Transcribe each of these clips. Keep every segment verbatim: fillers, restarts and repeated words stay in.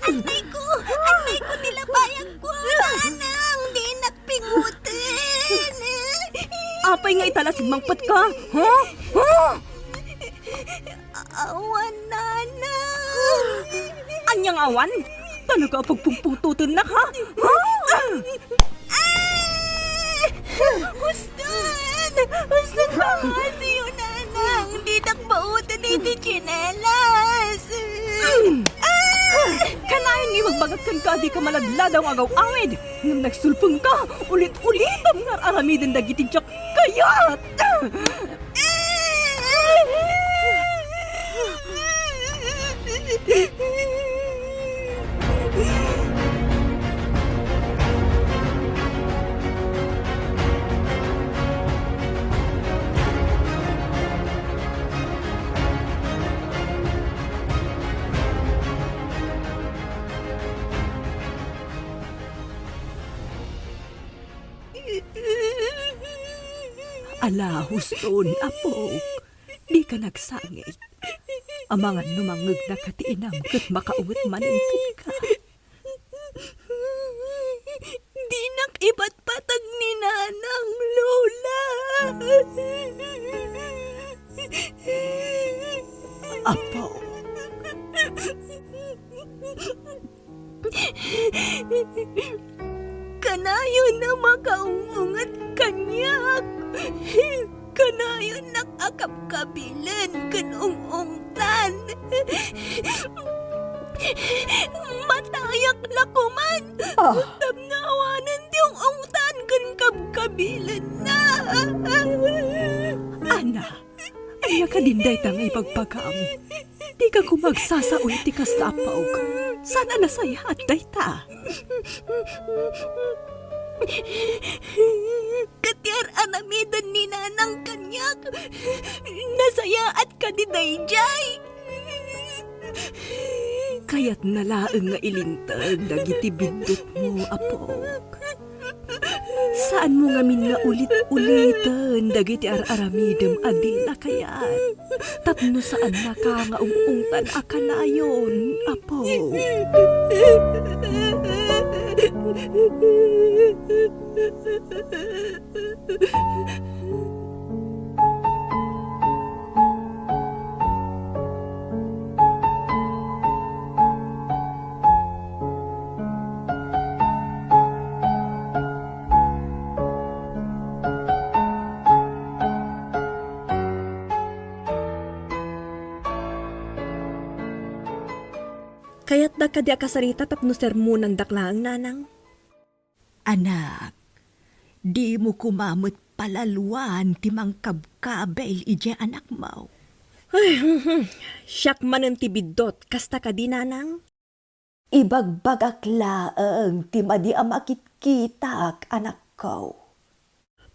Antay ko! Antay ko ti labayag ko! Nanang, dinak pinguten! Apay nga ita la simmangpet ka? Ha? Ha? Awan, Nanang! Ania nga awan? Talaga a pagpungputotennak, ha? Ha? Ah! Huston! Huston, pangasiyo, Nanang! Dinak baoten iti tsinelas! Ah! Kanayon nga ibagbagak kenka a dika maladladaw nga agaw-awid, ngem nagsulpengka, ulit-ulitem nga ar-aramiden dagiti diak kayat! Ala, Huston, apok, dika nagsangit. Amangan no mangngegnaka ti inam ket makaunget manen kenka. Dinak ipatpateg ni Nanang, Lola. Apo. Kanayon a makaung-unget kaniak. Kanayonnak a kabkabilen ken ung-ungtan. Matayak la koman. Ah. Tapno awanen ti ung-ungtan ken kabkabilenna. Ana, ania kadin dayta nga ibagbagam? Dika koma agsasao iti kasta a pauk. Saan a nasayaat dayta? Ket ti ar-aramiden ni Nanang kaniak, nasayaat kadi daydiay. Kayatna laeng nga ilinteg dagiti biddutmo, apok. Saanmo ngamin nga ulit-uliten dagiti ar-aramidem a dina kayat, tapno saannaka nga ung-ungtan a kanayon, Apo. Kayatda kadi a kasarita tapno sermonandak laeng, Nanang? Anak, dimo koma met palaluan ti mangkabkabil idiay anakmo. Ay, siak manen ti biddut, kasta kadi, Nanang? Ibagbagak laeng ti madi a makitkitak, anakko.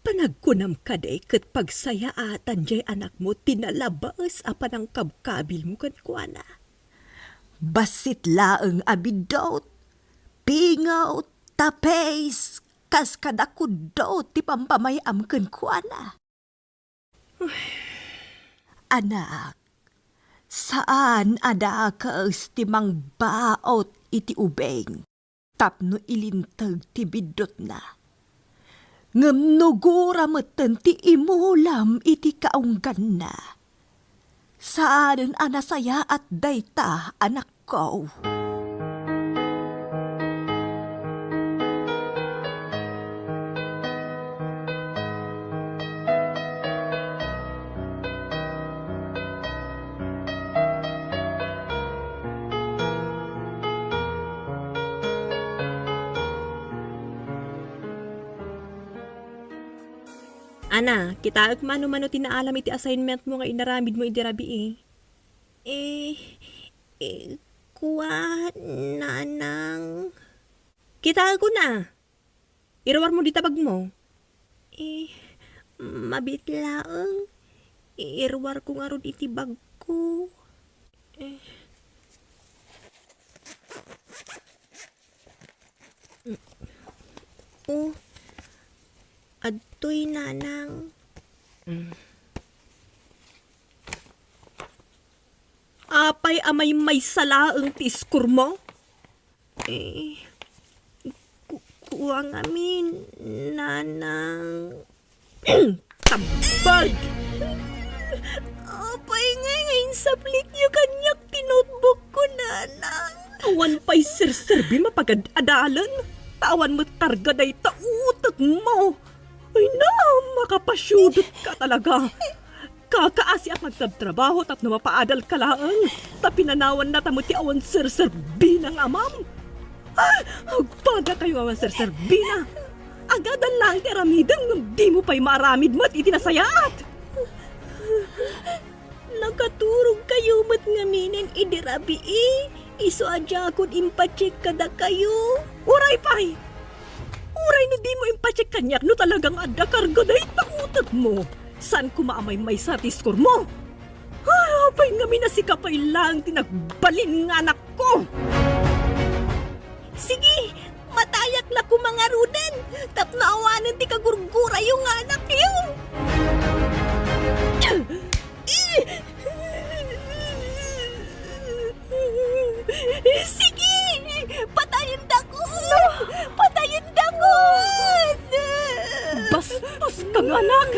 Panagkunam kadi ket pagsayaatan diay anakmo ti nalabes a panangkabkabilmo kenkuana? Bassit laeng a biddut, pingot, tapes, kas kada kuddo ti pampamay-am kenkuana. Anak, saan a dakes ti mangbaut iti ubing tapno ilinteg ti biddutna. Ngem nugora metten ti imulam iti kaungganna. Saanen a nasayaat dayta, anakko. Ana, kitaek mano-mano ti naalam iti assignmentmo nga inaramidmo idi rabii. Eh, eh, kua, Nanang. Kitaekon a. Iruarmo dita bagmo. Eh, mabiit laeng. Iruarko ngarud iti bagko. Eh. Oh, adtoy, Nanang. Mm. Apay a maymaysa laeng ti iskurmo? Eh, ku-, kua ngamin, nanang. Tambag! Apay ngay nga insaplikyo kaniak ti notebook ko, nanang? Awan pay serserbi mapagad-adalen, ta awan met karga dayta utekmo. Ay na, makapasiudot ka talaga. Kakaasi a pagtrabtrabaho tapno mapaadal ka laeng, ta pinanawan na ta met ti awan serserbina nga amam. Ah, agpada kayo awan serserbina. Agadan laeng ti aramidem ngem dimo pay maaramid met iti nasayaat. Nakaturog kayo met ngaminen idi rabii, isu a diakon impacheck kadakayo. Uray pay! Uray no dimo impacheck kaniak no talagang adda karga dayta utekmo. Saan koma a maymaysa ti iskurmo? Ah, apay ngamin a sika pay laeng ti nagbalin nga anakko? Sige, matayak la koma ngaruden tapno awanen ti kagurgurayo nga anakyo. Sige! Patayendakon! Patayendakon! Bastos ka nga anak!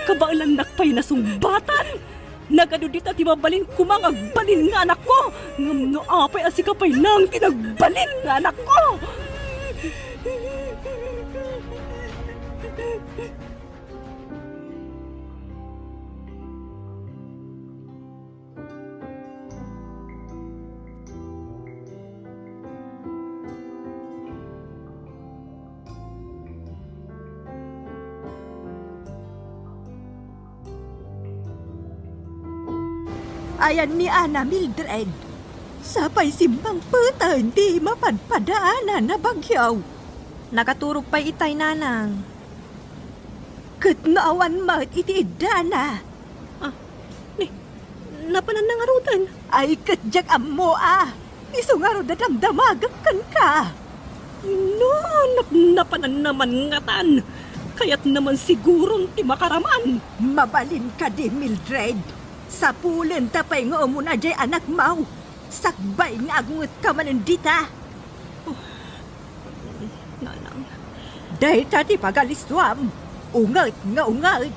Kabaelannak pay nasungbatan! Nagadu dita ti mabalin koma nga agbalin nga anakko! Ngem no apay a sika pay laeng ti nagbalin nga anakko! Ayan ni Ana, Mildred. Sapay simmangpeten ti mapadpadaanan a bagyo. Nakaturog pay itay, nanang. Ket no awan met iti iddana. Ah, ni, napananna ngaruden? Ay, ket diak ammo a. Isu ngarud a damdamagek kenka. No, nap-, napananna man ngatan. Kayatna man siguron ti makaraman. Mabalin kadi, Mildred. Sapulenta pay nga umuna diay anakmo. Sakbay nga agungetka manen dita. Oh, nanang. Dayta ti pagalistuam. Unget nga unget.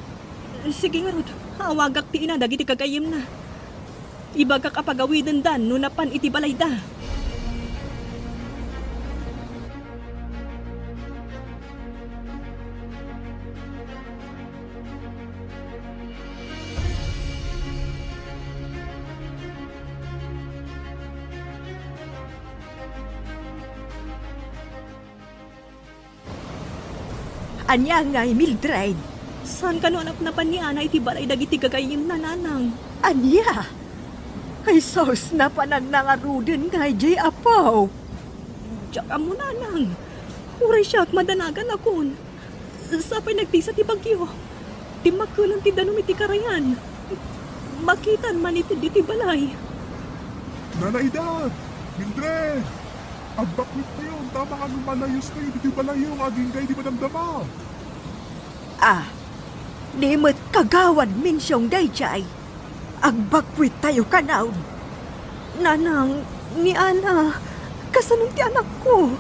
Sige ngarud, awagak ti ina dagiti gagayyemna. Ibagak a pagawidendan no napan iti balayda. Ania ngay, Mildred? Saan kano a napnapan ni Ana iti balay dagiti gagayyemna, nanang? Ania? Ay sus, napananna ngaruden ngay diay apo. Diak ammo, nanang. Uray siak, madanaganakon. Sapay nagtisa ti bagyo. Timmakkelan ti danum iti karayan. Makitan man iti ditoy balay. Nanaydad! Mildred! Agbakwittayon, ta amangan no malayustayo ditoy balayyo nga agingga idi madamdama. Ah, di met kagawad Mensiong daydiay. Agbakwittayo kano. Nanang, ni Ana, kasanon ti anakko?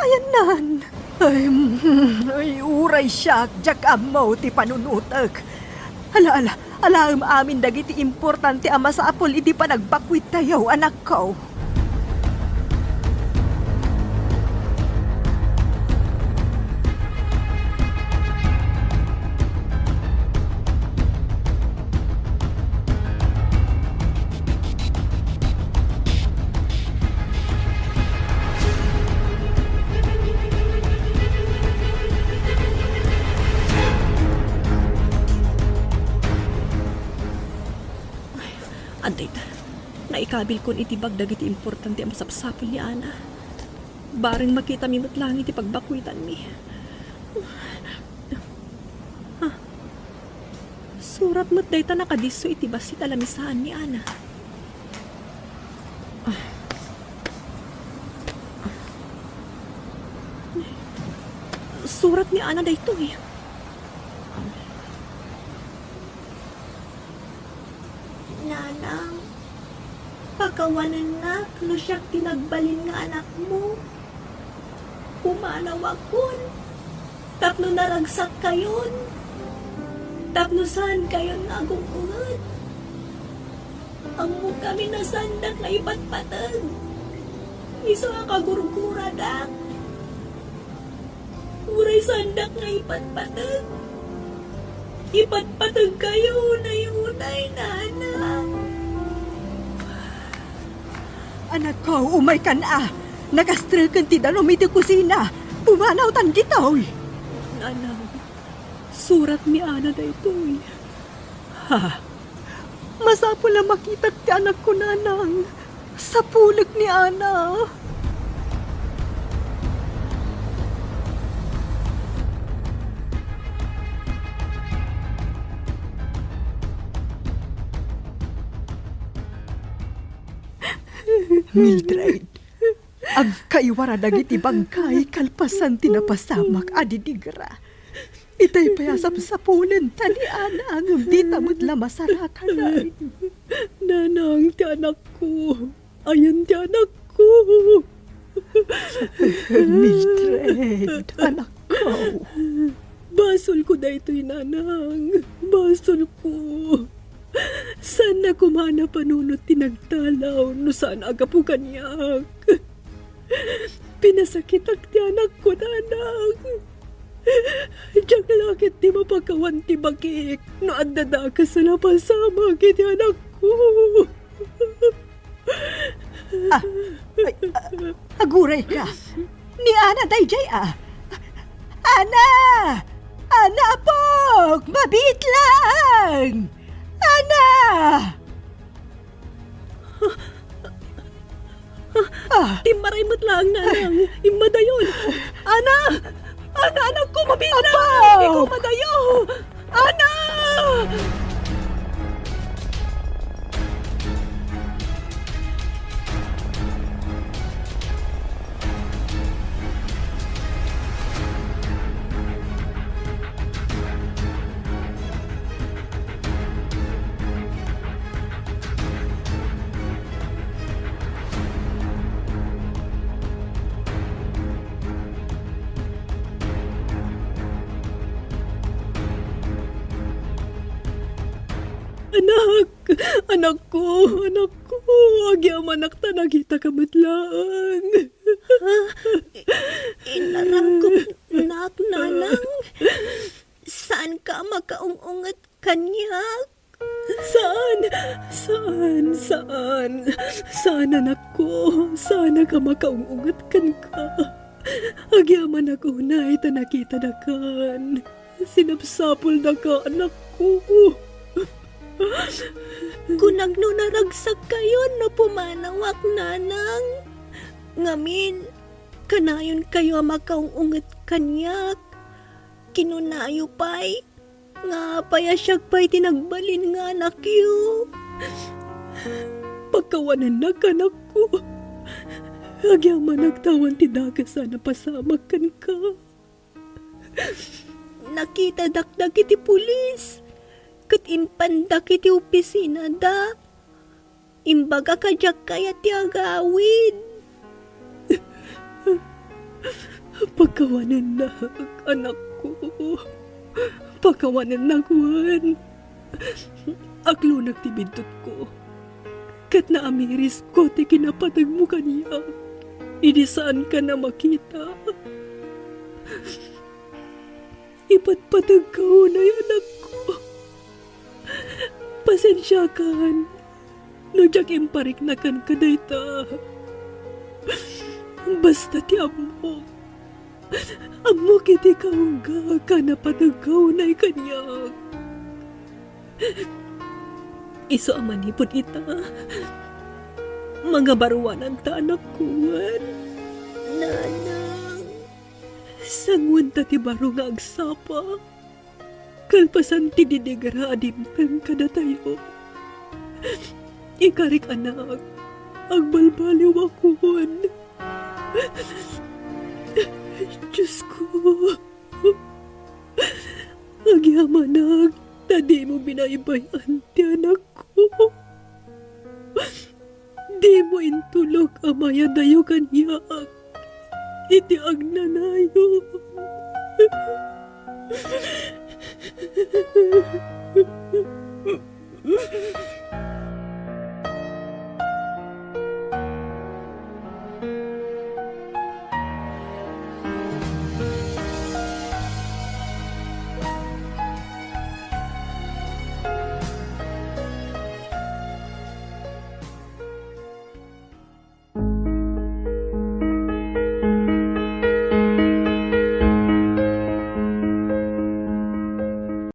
Ayannan. Ay, ay, uray siak, diak ammo ti panunotek. Ala, ala, alaem amin dagiti importante a masapul iti panagbakwittayo, anakko. Adda ita, naikabilkon iti bag dagiti importante a masapsapul ni Ana. Bareng makitami met laeng iti pagbakwitanmi. Ah, surat met dayta nakadisso iti bassit a lamisaan ni Ana. Ah. Surat ni Ana daytoy. Nanang, Pakawanennak no siak ti nagbalin nga anakmo. Pumanawakon tapno naragsakkayon, tapno saankayon nga agung-unget. Ammok ngamin a saandak nga ipatpateg isu a kagurguradak. Uray saandak nga ipatpateg, ipatpategkayo unay-unay, Nanang. Anakko, umaykan a! Nakastreken ti danum iti kusina. Pumanawtan ditoy! Nanang, surat ni Ana daytoy. Ha? Masapul a makitak ti anakko, Nanang. Sapulek ni Ana. Mildred, agkaiwara dagiti bangkay kalpasan ti napasamak a didigra. Itay pay a sapsapulenta ni Ana, ngem dita met la masarakan. Nanang, ti anakko. Ayan ti anakko. Mildred, anakko. Basolko daytoy, Nanang. Basolko. Saan a koma a napanunot ti nagdalaw no saan a gapu kaniak. Pinasakitak ti anakko, Nanang. Diak la ketdi mapakawan ti bakik no adda dakes a napasamak iti anakko. Ah, ay, ah, agurayka. Ni Ana daydiay a. Ana! Ana, apok! Mabiit laeng! Ana! Ah. Timmaray met laeng, Nanang. Immadayon. Ana! Ana, anakko, mabiit laeng! Apok! Ikaw madayo! Ana! Anak! Anakko! Anakko! Agyamanak ta nakitaka met laeng. Ha? I-, inaramko, nak, Nanang. Saanka a makaung-unget kaniak? Saan, saan, saan. Saan, anakko. Saanka a makaung-unget kenka. Agyamanak unay ta nakitadakan. Sinapsapuldaka, anakko. Kunak no naragsakkayon no pumanawak, Nanang. Ngamin, kanayonkayo a makaung-unget kaniak. Kinunayo pay nga apay a siak pay ti nagbalin nga anakyo. Pakawanennak, anakko. Agyamanak ta awan ti dakes a napasamak kenka. Nakitadak dagiti pulis ket impandak iti opisinada. Imbagak a diak kayat ti agawid. Pakawanennak, anakko. Pakawanennak wen. Aklonak ti biddutko. Ket naamirisko ti kinapategmo kaniak idi saankan a makita. Ipatpategka unay, anakko. Pasensiakan no diak imparikna kenka dayta. Basta ti ammok, ammok iti kaunggak a napategka unay kaniak. Isu a manipud ita, mangabaruananta, anakko, wen. Nanang. Sangoenta ti baro nga agsapa. Kalpasan ti didigra a dimteng kadatayo. Ikarik, anak, agbalbaliwakon. Diosko, agyamanak ta dimo binaybay-an ti anakko. Dimo intulok a mayadayo kaniak iti agnanayon.